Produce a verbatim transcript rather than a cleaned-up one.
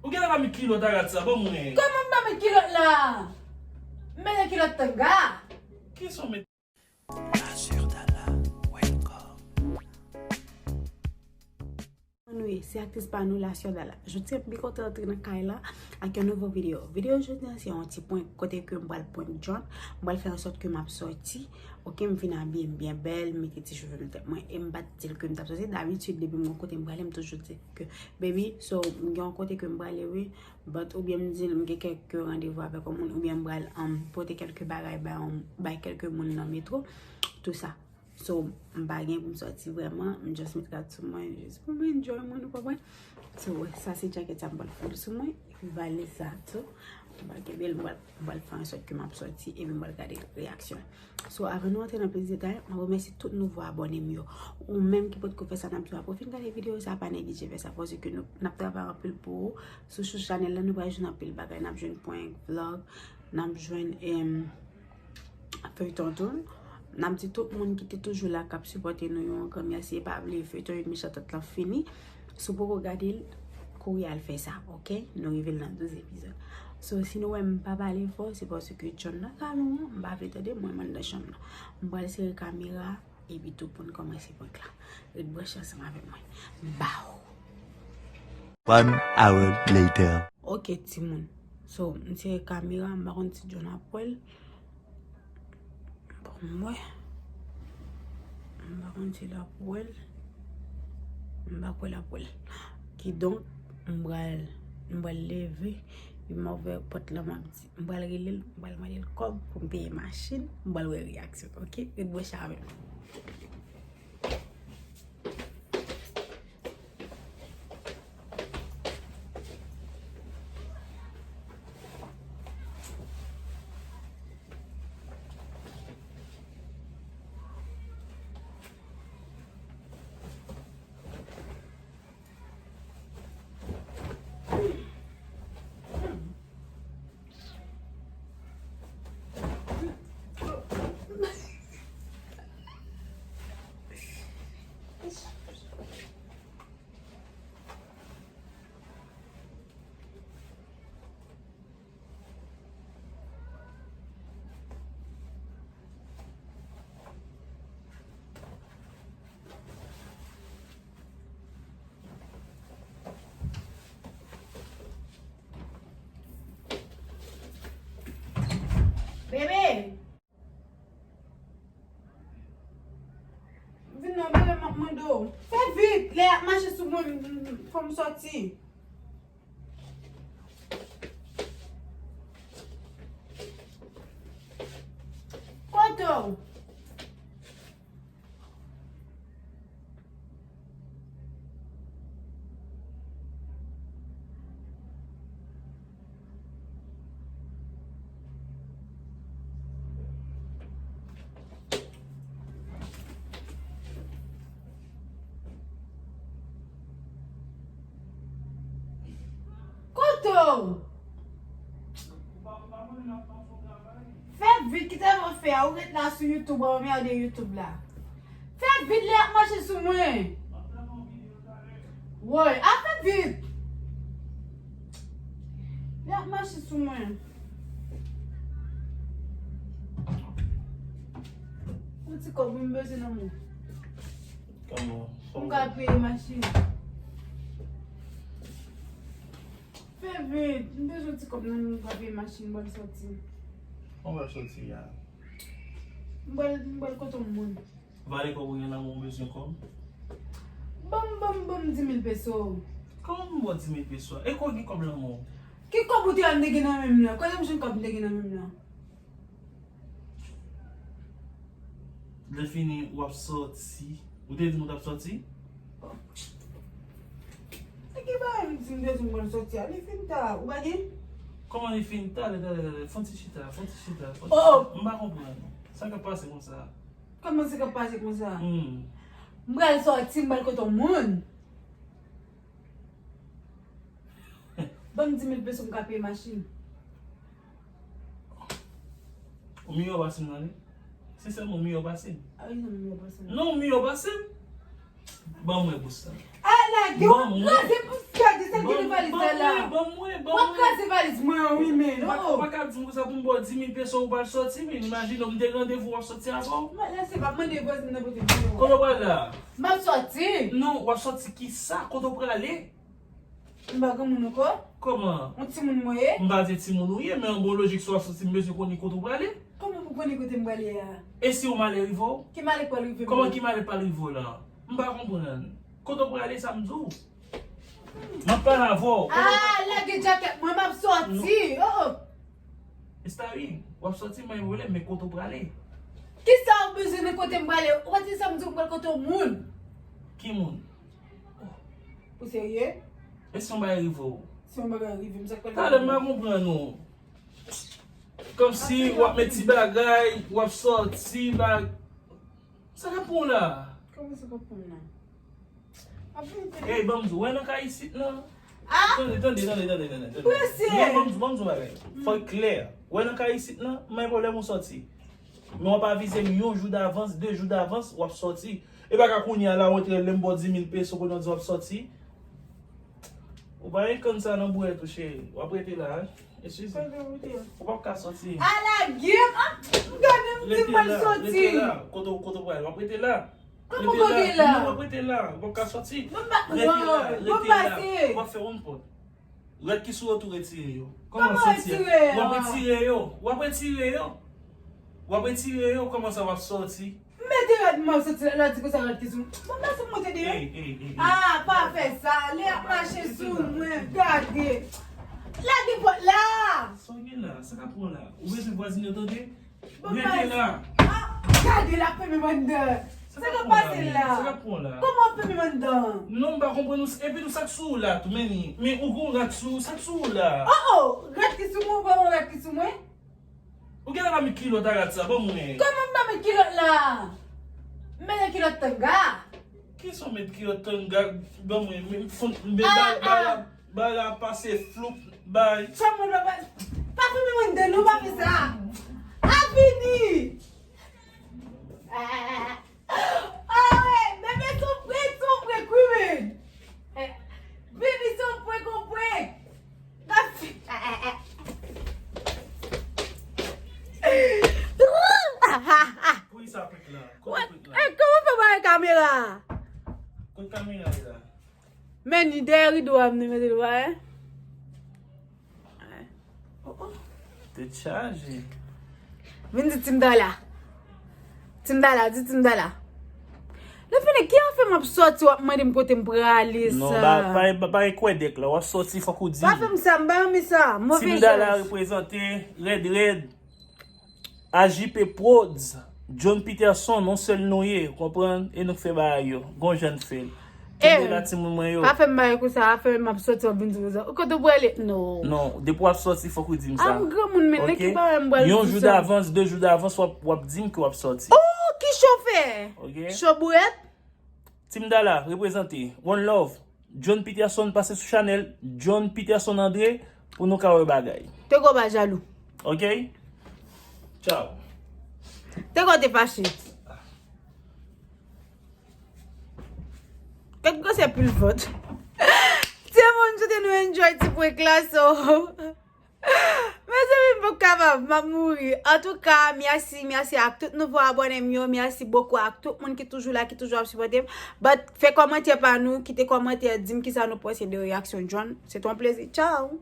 Ou genlè pa met kilòt a rad sa, ban mwen. Kòman m pa met kilòt la? M mete kilòt tanga. Kisa w met? La Surdala, welcome. Anyway, se aktris pa nou, La Surdala. Jodi a, m byen kontan antre nan kay la ak yon nouvo videyo. Videyo jodi a, se yon ti prank kote ke m pral prank John. M pral fè ansòt ke m ap sòti. Ok, m vin abiye, m byen bèl, m mete ti cheve nan tèt mwen. E m pa t di l ke m t ap sòti. Dabitid, depi m gon kote m prale, m toujou di ke, baby, so, m gen yon kote ke m prale, wi. But, oubyen m di l m gen kèk randevou avèk yon moun, oubyen m pral, um, pote kèlke bagay bay yon, bay kèlke moun nan metro, tou sa. So, m pa gen pou m sòti vrèman, m just met rad sou mwen, just pou m enjoy mwen, ou konprann? So, sa se djakèt sa m pral fout sou mwen, epi valiz sa tou, m pral kenbe l, m pral, m pral fè ansòt ke m ap sòti, epi m pral gade reyaksyon. So, avan nou antre nan plis detay, mwen remèsye tout nouvo abòne m yo. Ou menm ki potko fè sa, n ap di w apre w fin gade videyo sa, pa neglije fè sa, paske nou, n ap travay anpil pou ou. Sou, sou chanèl la, nou pral jwenn anpil bagay. N ap jwenn prank, vlog, n ap jwenn, em, feyton tou. N ap di tout moun ki te toujou la, k ap sipòte nou, yon gran mèsi. E pa bliye, feyton Yon Mechan Tant lan fini. Si w poko gade l, kouri al fè sa, ok? Nou rive l nan douz epizòd. So, si nou wè m pa pale fò, se paske John nan salon an, m pa vle tande, mwen, m anndan chanm nan. M pral sere kamera, epi tou pou n kòmanse prank la. Ret branche ansanm avèk mwen. Baw! One hour later. Ok, timoun. So, m sere kamera, m pa konn si John ap wè l. Bon, m wè. M pa konn si l ap wè l. M pa kwè l ap wè l. Kidonk, m pral, m pral leve, epi m ouvè pòt la, m ap di, m pral rele l, m pral mande l kòb pou m peye machin, m pral wè reyaksyon, ok? Ret branche avè m. Bebe! Vin non, bebe, m ap mande w. Fè vit, lè y ap mache sou mwen, m, m, fò m sòti. Kote w? Kote w? Fè vit, kite mwen fè a. Ou ret la sou YouTube, w ap merde YouTube la. Fè vit, lè y ap mache sou mwen. Woy, a fè vit. Lè y ap mache sou mwen. Yon ti kòb, m bezwen nan men. Kòman? Pou m ka peye machin. Fè vit, m bezwen ti kòb nan men m ka peye machin, m pral sòti. Kòman w pral sòti a? M pral, m pral kote yon moun. Vale kòb ou gen nan men w bezwen kòb? Ban m, ban m, ban m di mil peso. Kòman m ba w di mil peso a? E kòb, gen kòb nan men w? Ki kòb ou te wè m te gen nan men m nan? Kote m jwenn kòb m te gen nan men m nan? Lè fini, w ap sòti. Ou te di m ou t ap sòti? E ki bagay m di m te di m pral sòti a? Li fin ta, ou pa gen? Kòman li fin ta? Talè, talè, talè. Fon ti chita, fon ti chita, fon ti chita. M pa konprann. Sa k ap pase konsa? Kòman sa k ap pase konsa? Hmm. M pral sòti, m pral kote yon moun. Ban m di mil peso m ka peye machin. Ou miyò pase m nan, wi. Sensèman, ou miyò pase m. A wi, non, miyò pase m. Non, ou miyò pase m. Ban mwen bous la. A lage, w ap kraze bous la, de sèl Kite valiz la la. Ban mwen, ban mwen, ban mwen. W ap kraze valiz mwen an, wi, men. Ou pa, ou pa ka di m konsa pou m ba w dis mil peso ou pral sòti, men imajine w, m te gen randevou w ap sòti avè w. Mwen, lè se pa mande vwazin nan pote pou mwen. Kote w pral la? M ap sòti. Non, w ap sòti kisa? Kote w prale? M pa granmoun ankò. Kòman? Yon timoun mwen ye. M pa di timoun ou ye, men an bon lojik, si w ap sòti, m bezwen konnen kote w prale. Kòman pou konnen kote m prale a? E si yon malè rive w? Ki malè k pral rive m? Kòman ki malè k pral rive w la? M pa konprann. Kote w prale, sa m di w? M ap pale avè w. Ah, lage djakèt mwen, m ap sòti. Oh, oh. Starry, w ap sòti, mwen vole, men kote w prale? Kisa w bezwen nan kote m prale? Ou pa tande sa m di w, m pral kote yon moun. Ki moun? Ou serye? E si yon bagay rive w? Si yon bagay rive m, sa k pral rive m? Talè m pa konprann ou. Kòmsi w ap met ti bagay, w ap sòti, bag-, sa k ap pran w la? Kòman sa k ap pran m la? Ap vin tande. Ey, ban m di w, wè nan kay isit lan. Ah! Tande, tande, tande, tande, tande, tande. Prese! Non, ban m di w, ban m di w bagay. Fò l klè. Wè nan kay isit lan, m bay pwoblèm ou sòti. Men w ap avize m yon jou davans, de jou davans, w ap sòti. E pa ka kounye a la, w antre lè m ba w dis mil peso, kounye a w di w ap sòti. Ou pa gen kann sa nan bwèt ou, cheri. W ap rete la, wi. Eskize. Ou p ap ka sòti. A lage m! Ah, m gade m di m pral sòti. Rete la, rete la. Kote w, kote w pral? W ap rete la. Kòman kote la? Non, w ap rete la. Ou p ap ka sòti. Rete la, rete la. W ap fè yon pòt. Rad ki sou ou tou retire yo. Kòman sòti a? W ap retire yo. W ap retire yo. W ap retire yo. Kòman sa w ap sòti? M mete rad m ap sòti la, la di konsa rad ki sou mwen. Bon, lèse m monte deyò. Ey, ey, ey, ey. Ah, pa fè sa. Lè y ap mache sou mwen, gade. Lage pòt la. Sa w gen la? Sa k ap pran w la? Ou bezwen vwazin yo tande? Rete la. Ah, gade l ap fèmen m anndan. Sa k ap pase la? Sa k ap pran w la? Kòman w ap fèmen m anndan? Non, m pa konprann ou. Epi tou sa k sou ou la tou, men ni. Men ou gon rad sou ou, sa k sou ou la? Oh, oh, rad ki sou mwen, ou pa wè rad ki sou mwen? Ou genlè pa met kilòt a rad sa, ban mwen. Kòman m pa met kilòt la? M mete kilòt tanga. Kisa w met kilòt tanga, ban mwen, men fon, men ba, ba la, ba la pase floup, bay. Chanm mwen pa, pa, pa fèmen m anndan non, pa fè sa. A vini. Ah, eh, bebe, se yon prank, se yon prank, wi, men. Eh, bebe, se yon prank, yon prank. Poukisa prank la? Kote prank la? Eh, kòman fè bay kamera? Kote kamera ye la? Men ni dèyè rido a m ni mete l, wè. Oh, oh. Tèt chaje. Vin di Timdala. Timdala, di Timdala. Lè fini, ki afè m ap sòti, w ap mande m kote m prale sa? Non, pa, pa, pa, pa gen kwèdèk la, w ap sòti, fòk ou di m. Pa fè m sa, m pa renmen sa. Move jès. Timdala reprezante, rèd, rèd. A J P Prodz, John Peterson, yon sèl nou ye, ou konprann? E nou k fè bagay yo. Gon jan n fè l. Kenbe la, timoun mwen yo. Pa fè m bagay konsa, afè m ap sòti, w ap vin di konsa. Ou kote w prale? Non. Non, depi w ap sòti, fòk ou di m sa. Ah, m granmoun, men nan ki bagay m pral di sa? Yon jou davans, de jou davans, w ap, w ap di m ke w ap sòti. Oh, ki cho fè? Ok. Cho bourèt? Timdala, reprezante. One love. John Peterson, pase sou chanèl John Peterson André pou nou ka wè bagay. Te ko pa jalou. Ok? Ciao. Te ko te fache. Te ko se pil vant. Timoun, sou te nou enjoy ti prank la, so. Mezanmi, m poko kapab, m ap mouri. Antouka, mèsi, mèsi ak tout nouvo abòne m yo. Mèsi bokou ak tout moun ki toujou la, ki toujou ap sipòte m. But, fè kòmantè pa nou, kite kòmantè, di m kisa nou panse de reyaksyon John. Se te yon plezi. Ciao!